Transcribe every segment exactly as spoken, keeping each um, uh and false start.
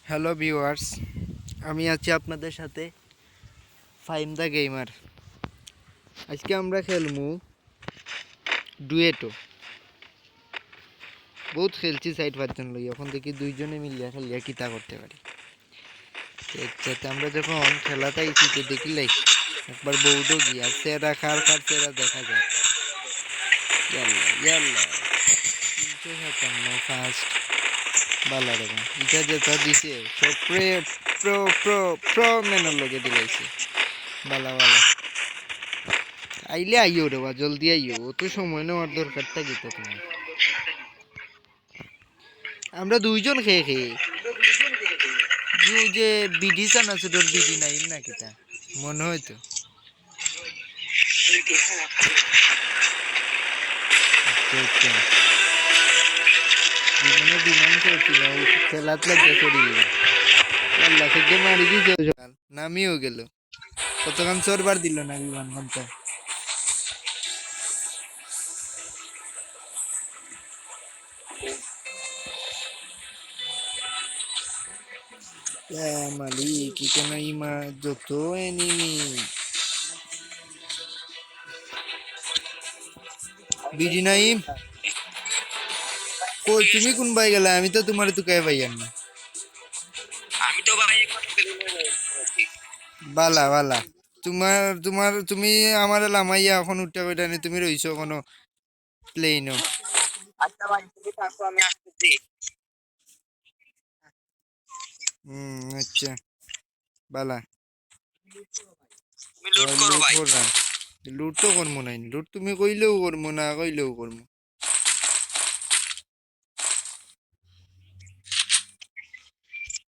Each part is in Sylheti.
Hello viewers, আমি আছি আপনাদের সাথে ফাহিম দা গেমার। আজকে আমরা খেলমু ডুয়েটো। বহুত খেলছি চাইর পাঁচজন লই, এখন দেখি দুইজনে মিলিয়া খেলিয়া কিতা করতে পারি। তো আচ্ছা, তো আমরা যখন খেলাত আইছি, তো দেখিলাই একবার বোর্ডও গিয়া সেরা, কার কার সেরা দেখা যায়। ইয়াল্লা, ইয়াল্লা। তিনশো সাতান্ন ফার্স্ট। বালা রে বা। ইটা যেটা দিছে, সব প্রে-, প্রো, প্রো, প্রো ম্যানর লগে দিলাইছে। বালা, বালা। আইলে আইও রে বা, জলদি আইও। অত সময় নেওয়ার দরকারটা কিতা তোমার? আমরা দুইজন খেয়ে খেয়ে। যে ওই যে বিডি চানাচুরর বিডি নাইম না কিতা? মনে হয় তো। আচ্ছা, আচ্ছা। জীবনে বিমান চড়ছি না, ওই খেলাত লাগিয়া চড়ি গেল। আল্লাহ, সেটা মারি দিছে ওই সকাল। নামিও গেল। কতক্ষণ চড়বার দিল না বিমান কোনটা? এ মালিক, এখানে ইমা যত এনিমি। বিডি নাইম, কই তুমি কোন বায় গেলা? আমি তো তোমারে তুকাই পাইয়ার না। আমি তো ভাই এখন বালা, বালা। তোমার, তোমার, তুমি আমারে লামাইয়া এখন উঠতে পারো না, তুমি রইছো কোনো প্লেনও। আচ্ছা ভাই, তুমি থাকো, আমি আসতেছি। হুম, আচ্ছা। বালা। তুমি লুট করো ভাই। লুট তো করমু নাই। লুট তুমি কইলেও করমু, না কইলেও করমু।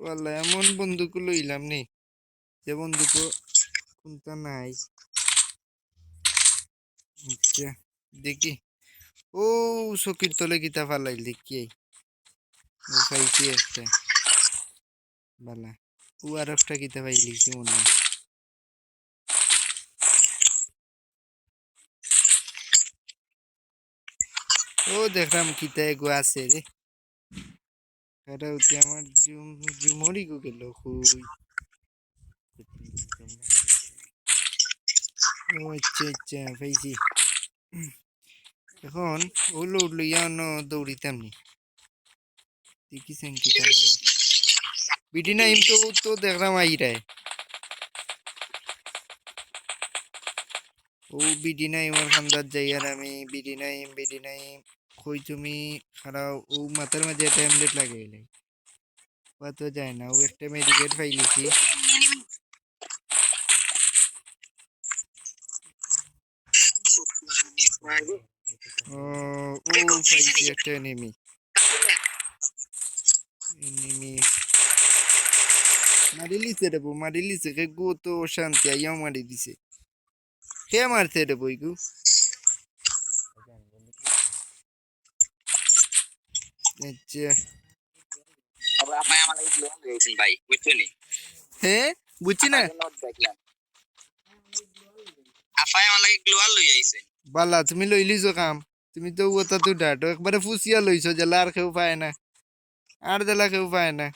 ওয়াল্লাহ, এমন বন্দুক লইলাম নি, যে বন্দুক কোনটা নাই। আচ্ছা, দেখি। ও, চকির তলে কিতা ফালাইল দেখি। ও, পাইছি একটা। বালা। ও, আর একটা কিতা পাইলিছি মনে হয়। ও, দেখলাম কিতা এগো আছে রে। এটা হচ্ছে আমার জুম, জুমরি গো গেল কই? ও আচ্ছা, আচ্ছা, পাইছি। এখন ও লোড লইয়া অন্য দৌড়িতাম নি। দেখি সেন কিতা করে। বিডি নাইম তো, তো দেখলাম আইরায়। ও বিডি নাইমর খান্দাত যাই আর আমি, বিডি নাইম, বিডি নাইম। কই তুমি? খাড়াও, ও মাথার মাঝে একটা হেমলেট লাগাইলে। পাতা যায় না, ও একটা মেডিকেট পাইলিছি। ও, ও, পাইছি একটা এনিমি। এনিমি। মারিলিছে রে বউ, মারিলিছে। কে গো তো অশান্তি, আইয়াও মারি দিছে। কে মারছে রে বউ গো? আচ্ছা। আবার আপায় আমার এই গ্লোয়াল লই আইছেন ভাই, বুঝছো নি? হে? বুঝছি না। আপায় জন্য দেখলাম। আপায় আমার লাগি গ্লোয়াল লই আইছেন। বালা, তুমি লইলিছো কাম। তুমি তো ওটা তো ডাটো। একবারে ফুসিয়া লইছো, যেলা আর কেউ পায় না। আর যেলা কেউ পায় না।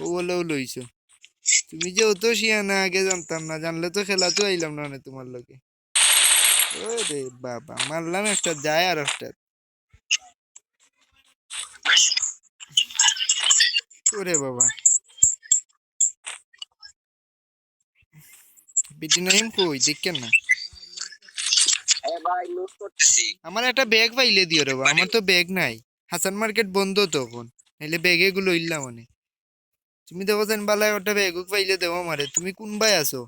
ও বলেও লইছো। তুমি যে অত শিয়ানা আগে জানতাম না, জানলে তো খেলাতেও আইলাম না মানে তোমার লগে। ওরে বাবা, মারলাম একটা, যায় আর একটা। ওরে বাবা। বিডি নাইম কই? দেখেন না। এ ভাই, লুট করতেছি। আমার একটা ব্যাগ পাইলে দিও রে বা, আমার তো ব্যাগ নাই। হাসান মার্কেট বন্ধ তো এখন, নাইলে ব্যাগে গুলো ইল্লা মানে। তুমি দেখো যেন বালা একটা ব্যাগ পাইলে দেও আমারে। তুমি কোন বায় আছো?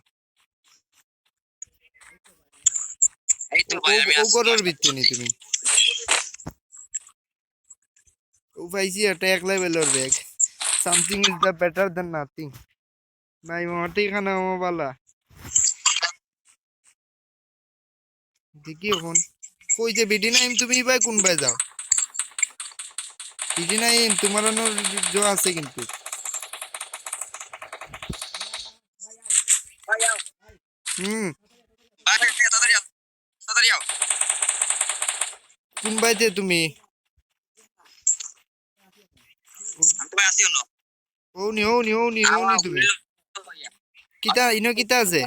এই তো ও, ভাই, ও, আমি ও আছি। ঘরের ভিতরে নি তুমি। ও পাইছি একটা এক লেভেলর bag. Something is the better than nothing. নাই মামা, ঠিকানা আমার বালা। দেখি এখন। কই যে বিডি নাইম, তুমি ভাই কোন বায় যাও? বিডি নাইম, তোমার অন্য জো আছে কিন্তু। হুম। আরে, তাড়াতাড়ি আও, তাড়াতাড়ি আও। কোন বাইতে তুমি? আমি তো ভাই আছি অন্য। অউ নি, অউ নি, অউ নি, অউ নি তুমি। কিতা, ইনো কিতা আছে?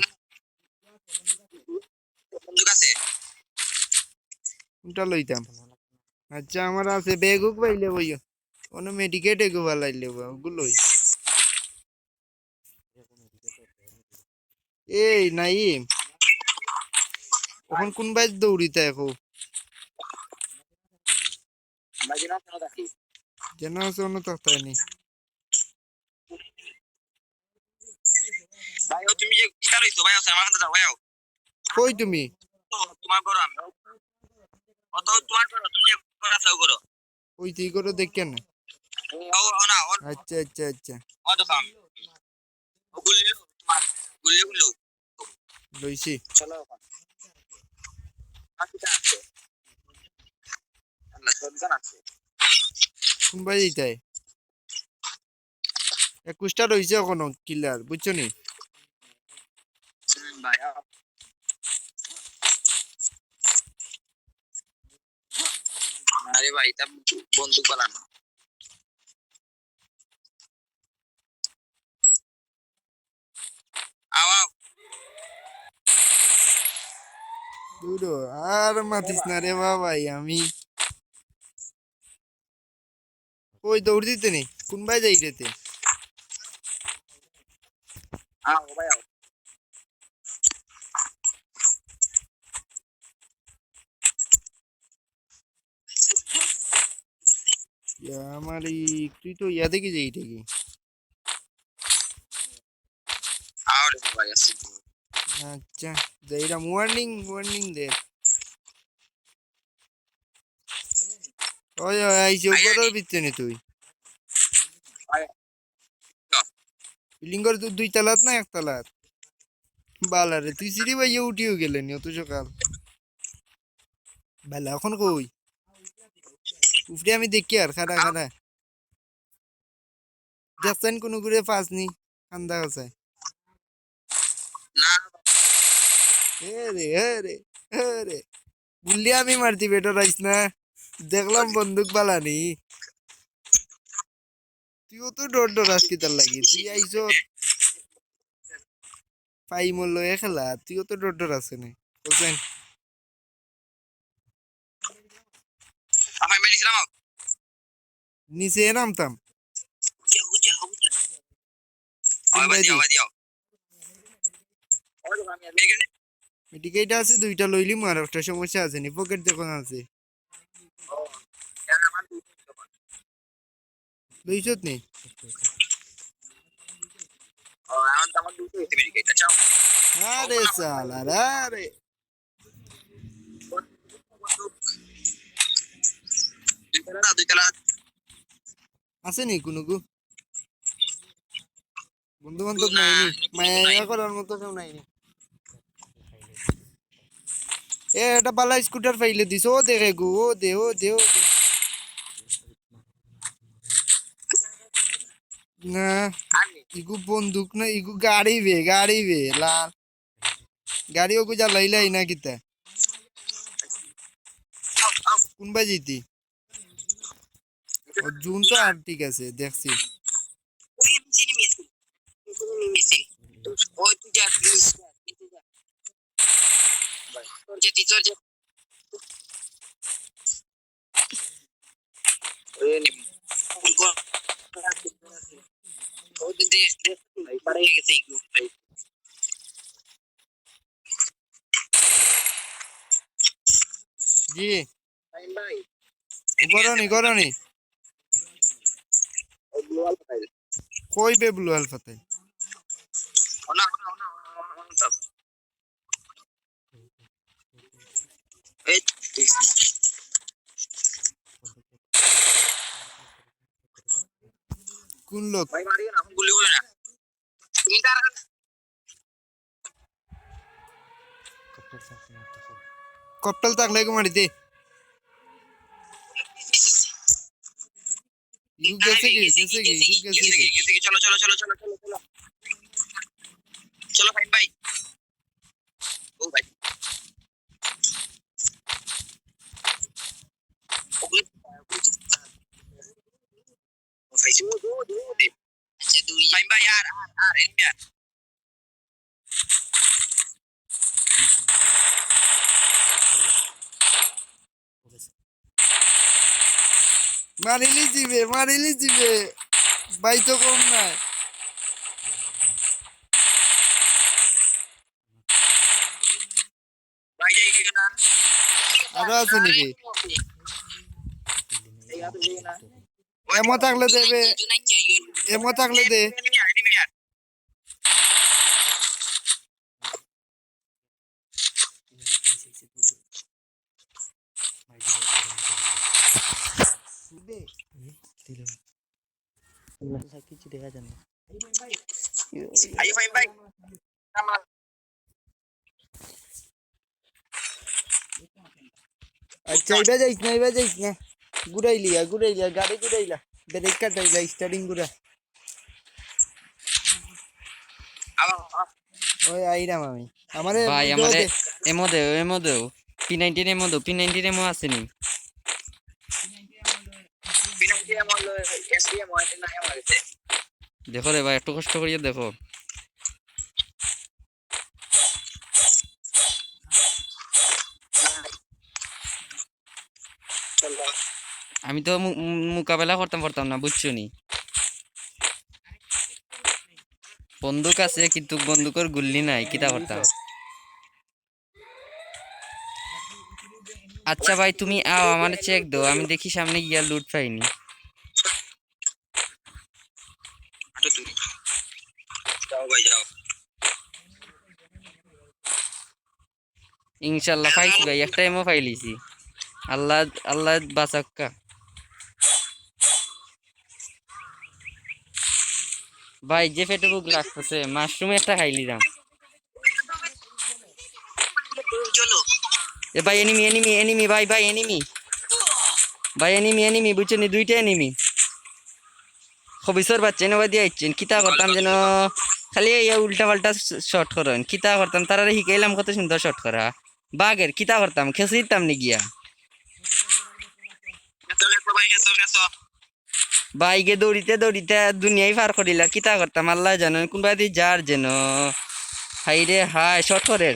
বন্দুক আছে। কুনটা লইতাম? আচ্ছা, আমার আছে, ব্যাগ উক পাইলে বইও। অনো মেডিকেট এগু বালাইলে বইও, ওগু লই। এই নাইম, অখন কুনবায় দৌড়িতা অখন? যেন আছে অনো থাকতায় নি। ভাই, ও তুমি যে কিতা রইছো ভাই, আছে আমার কাছে যাও ভাই, আও। কই তুমি? ও, তোমার ঘর আমি। ও তো তোমার ঘর, তুমি যে ঘর আছে, ও ঘর। ওই তুই ঘর দেখে না। ও, ও না, ও। আচ্ছা, আচ্ছা, আচ্ছা। ও তো কাম। ও গুল্লি, তোমার গুল্লি গুল্লো। লইছি। চলো এখন। আর কিতা আছে? আল্লাহ, সন্তান আছে। কুনবায় যাইতায়? একুশটা রইছে অখনো কিলার, বুঝছো নি? হুম, ভাই, আ-, আরে ভাই, ইতা বন্দুক বালা না। আও, আও। দুরো, আর মাতিস না রে বাবা, আমি কই দৌড় দিতে নি? কুনবায় যাইরে তে? আও ভাই, আও। ইয়া, আমার এই, তুই তো ইয়া দেখি যাই দেখি। আও রে ভাই, আছি। আচ্ছা, যাইরাম, ওয়ার্নিং, ওয়ার্নিং দে। ওই, ওই, আইছে, আয়, উপরের আয়। ভিতরে নি তুই। আয়। বিল্ডিং ঘর দু-, দুই তালাত না এক তালাত? বালা রে, তুই সিঁড়ি বাইয়া উঠিও গেলে নি অত সকাল। বালা, অখন কই? উপরে আমি দেখি আর, খাড়া, খাড়া। দেখছেন কুনুগুরে পাস নি? কান্দা আছে। না। এ রে, এ রে, এ রে। গুল্লি আমি মারতি, বেটা রাইস না। দেখলাম বন্দুক বালা নি। তুইও তো ডর ডর আজকে তার লাগি। তুই আইছো। পাই মূল্য এ খেলা, তুইও তো ডর ডর আছে নি। বুঝছেন? আফাই মেরে দিলাম। নিচে নামতাম। উঠে, উঠে, উঠে। আবার দিও, আবার দিও। এদিকে এটা আছে, দুইটা লইলি মার, একটা সমস্যা আছে নি, পকেট দেখো না আছে। দুইশো নি? আরে সালা, আরে। আছে নি কুনুগু? বন্ধু বান্ধব নাই নি? মায়া করার মতো কেউ নাই নি? এ, এটা বালা স্কুটার পাইলে দিস। ও দেখে গু, ও দে, ও দে, ও দে। না, ইগু বন্দুক না, ইগু গাড়ি বে, গাড়ি বে, লাল। গাড়ি ওগু জ্বালাইলাই না কিতা? কুনবায় জিতি? ও, জুন তো আর ঠিক আছে, দেখছি। জি। গরনি, গরনি। কই বে ব্লু আলফা তাই? কোন লোক? কপ্টার থাকলে এগু মারি দে। ইগু গেছে কি? গেছে কি? ইগু গেছে কি? গেছে কি? চলো, চলো, চলো, চলো, চলো, চলো। চলো, ফাহিম ভাই। ও ভাই। ও ভাই, ও, ও, ও, ও। আচ্ছা, আর এনিমি আর। মারিলি দিবে, মারিলি দিবে। ভাই তো কম নাই। ভাই, এই দিকে না। আরো আছে নাকি? এই হাতে দিকে না। এমো থাকলে দেবে। এমো থাকলে দে। এনিমি আর, এনিমি আর। কিছু দেখা যায় না। আইয়ো ভাই, ভাই। আচ্ছা, এবার যাইস না, এবার যাইস না। ঘুরাইলিয়া, ঘুরাইলিয়া, গাড়ি ঘুরাইলা। ব্রেক কাটাইলা, স্টার্টিং ঘুরা। আবার, আবার। ওই আইরাম আমি। আমারে ভাই, দে, আমারে দে। এমো দেও, এমো দেও। পি নাইনটিন এমো দেও, পি নাইনটিন এমো আছে নি? পি নাইনটিন এমো, এসডিএম হয় না আমার কাছে। দেখো রে ভাই, একটু কষ্ট করিয়া দেখো। আমি তো মু-, মু-, মোকাবেলা করতাম পারতাম না, বুঝছো নি? বন্দুক আছে, কিন্তু বন্দুকর গুল্লি নাই, কিতা করতাম? আচ্ছা ভাই, তুমি আও, আমারে চেক দেও, আমি দেখি সামনে গিয়া লুট পাইনি। আচ্ছা, তুমি যাও ভাই, যাও। ইনশাল্লাহ পাইছি ভাই, একটা এমো পাইলিছি। আল্লাহ, আল্লাহ বাঁচাক্কা। ভাই, যে পেটে ভুক লাগতেছে, মাশরুম একটা খাইলি দাম। এ ভাই, এনিমি, এনিমি, এনিমি, ভাই, ভাই, এনিমি। ভাই, এনিমি, এনিমি, বুঝছো নি? দুইটা এনিমি। খবিসর বাচ্চা, এনে বাদি আইছেন। কিতা করতাম যেন, খালি এই উল্টা পাল্টা শট করেন। কিতা করতাম, তারারে শিখাইলাম কত সুন্দর শট করা। বাঘের, কিতা করতাম, খেসে দিতাম নি গিয়া। গেছো, গেছো ভাই, গেছো, গেছো। ভাই গে দৌড়িতে দৌড়িতে দুনিয়াই পার করিলা, কিতা করতাম আল্লাহ জানেন, কোন বাদি যার যেন। হাই রে হাই, শট করের।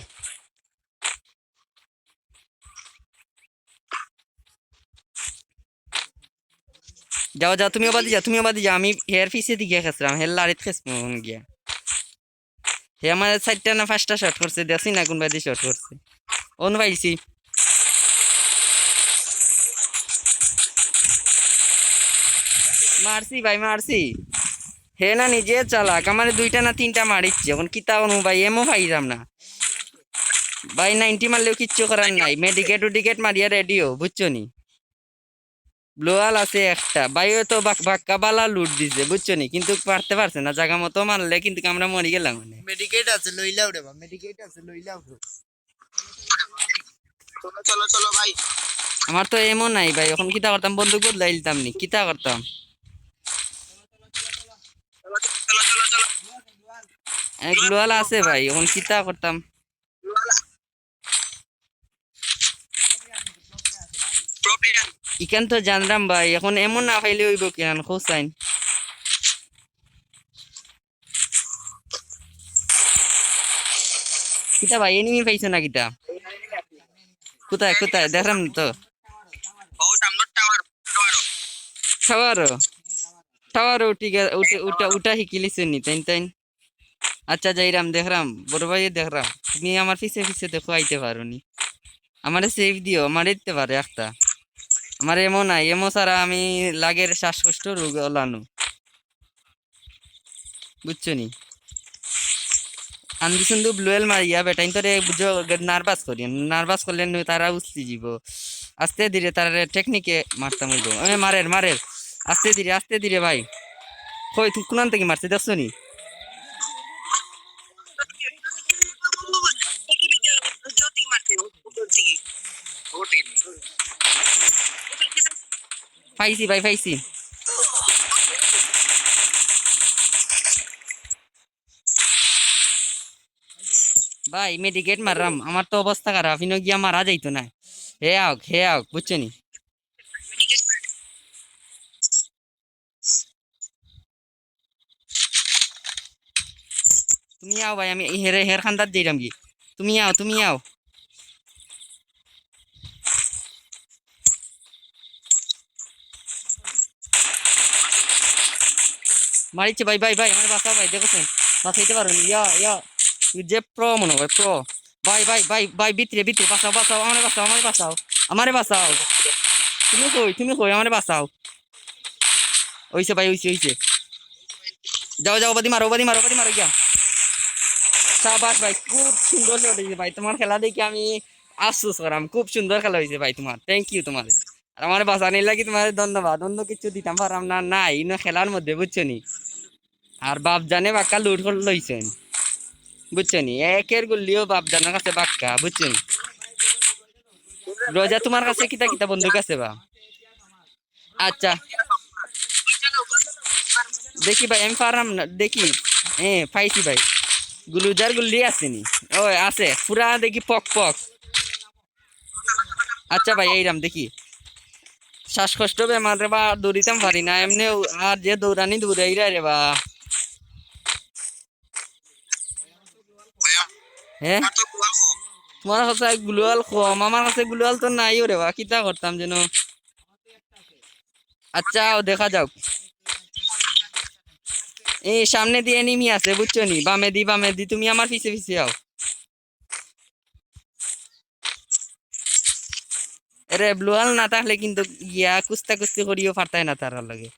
যাও, যাও, তুমিও বাদি যাও, তুমিও বাদি যাও। আমি হের পিছে দিকে খেসরাম, হের লাড়িত খেসমু অখন গিয়া। হে আমার চাইরটা না পাঁচটা শট করছে, দেখছি না কোন বাদি শট করছে। অন পাইছি। মারছি ভাই, মারছি। হে না নিজে চালাক, আমারে দুইটা না তিনটা মারিচ্ছে। অখন কিতা করমু ভাই, এমও পাইলাম না। ভাই, নাইনটি মারলেও কিচ্ছু করার নাই। মেডিকেট উডিকেট মারিয়া রেডিও, বুঝছো নি? ব্লোয়াল আছে একটা। ভাই, ও তো বাক-, বাক্কা বালা লুট দিছে, বুঝছো নি? কিন্তু পারতে পারছে না, জাগা মতো মারলে কিন্তু আমরা মরি গেলাম মানে। মেডিকেট আছে, লইলাও রে বা, মেডিকেট আছে, লইলাও রে। চলো, চলো, চলো ভাই। আমার তো এমও নাই ভাই, অখন কিতা করতাম? বন্দুক বদলাই দিতাম নি, কিতা করতাম? চলো, চলো, চলো। এক গ্লোয়াল আছে ভাই, অখন কিতা করতাম? ইখান তো জানরাম ভাই, অখন এমও না পাইলে অইবো কিয়ান, হোসাইন। কিতা ভাই, এনিমি পাইছো না কিতা? কোথায়, কোথায়? দেখরাম তো। ও, সামনে টাওয়ার, টাওয়ারও। টাওয়ারও? টাওয়ারও উঠি গে-, উঠে, উঠা, উঠা শিকিলিছে নি, তাইন, তাইন? আচ্ছা, যাইরাম, দেখরাম, বড় ভাইয়ে দেখরাম। তুমি আমার পিছে পিছে দেখো, আইতে পারো নি। আমারে সেভ দিও, আমারে দিতে পারে একটা। আমার এমও নাই, এমও ছাড়া আমি লাগের শ্বাসকষ্ট রোগ অলানো। বুঝছো নি? আন্দি সুন্দু ব্লুয়েল মারিয়া বেটাইন তোরে বুঝো, নার্ভাস করি, নার্ভাস করলে নু তারা উছলি যিবো। আস্তে ধীরে তারারে টেকনিকে মারতাম অইবো। এ, মারের, মারের। আস্তে ধীরে, আস্তে ধীরে ভাই। কই, তুই কোনান থাকি মারছে, দেখছো নি? পাইছি ভাই, পাইছি। ভাই, মেডিকেট মাররাম, আমার তো অবস্থা খারাপ, ইনো গিয়া মারা যাইতো না। হে আউক, হে আউক, বুঝছো নি? তুমি আও ভাই, আমি হেরে, হের খান্দাত যাইরাম কি। তুমি আও, তুমি আও। মারিছে ভাই, ভাই, ভাই, আমারে বাঁচাও ভাই, দেখো শুন, বাঁচাইতে পারো নি। ইয়া, ইয়া, যে প্রো মনে হয়, প্রো। ভাই, ভাই, ভাই, ভাই, ভিতরে, ভিতরে, বাঁচাও, বাঁচাও, আমারে বাঁচাও, আমারে বাঁচাও, আমারে বাঁচাও। তুমি কই, তুমি কই, আমারে বাঁচাও। অইছে ভাই, অইছে, অইছে। যাও, যাও, বাদি মারো, বাদি মারো, বাদি মারো গিয়া। শাবাশ ভাই, খুব সুন্দর shot অইছে ভাই, তুমার খেলা দেখি আমি আফসোস করাম। খুব সুন্দর খেলা অইছে ভাই তুমার, thank you তুমারে। আর আমারে বাঁচানির লাগি তুমারে ধন্যবাদ, অন্য কিছু দিতাম পাররাম না, নাই, ইনো খেলার মধ্যে, বুঝছো নি? আর বাপজানে বাক্কা লুট করি লইছইন, বুঝছো নি? একের গুল্লিও বাপজানর কাছে বাক্কা, বুঝছো নি? রোজা, তুমার কাছে কিতা কিতা বন্দুক আছে বা? আচ্ছা। দেখি ভাই, আমি পাররাম না, দেখি। এ, পাইছি ভাই। গুলুজার গুল্লি আছে নি? ও, আছে। পুরা দেখি পক পক। আচ্ছা ভাই, এইরাম দেখি। শ্বাসকষ্ট বেমার রে বা, দৌড়িতাম পারি না। এমনে আর যে দৌড়ানি দৌড়াইরা রে বা। হ্যাঁ? তুমার কাছে গুলুয়াল কম, আমার কাছে গুলুয়াল তো নাইও রে বা, কিতা করতাম যেন। আচ্ছা, ও দেখা যাউক। এই সামনেদি enemy আছে, বুঝছো নি? বামেদি, বামেদি, তুমি আমার পিছে পিছে আও। এরে, ব্লুয়াল না থাকলে কিন্তু গিয়া কুস্তা কুস্তি করিও পারতায় না তারার লগে।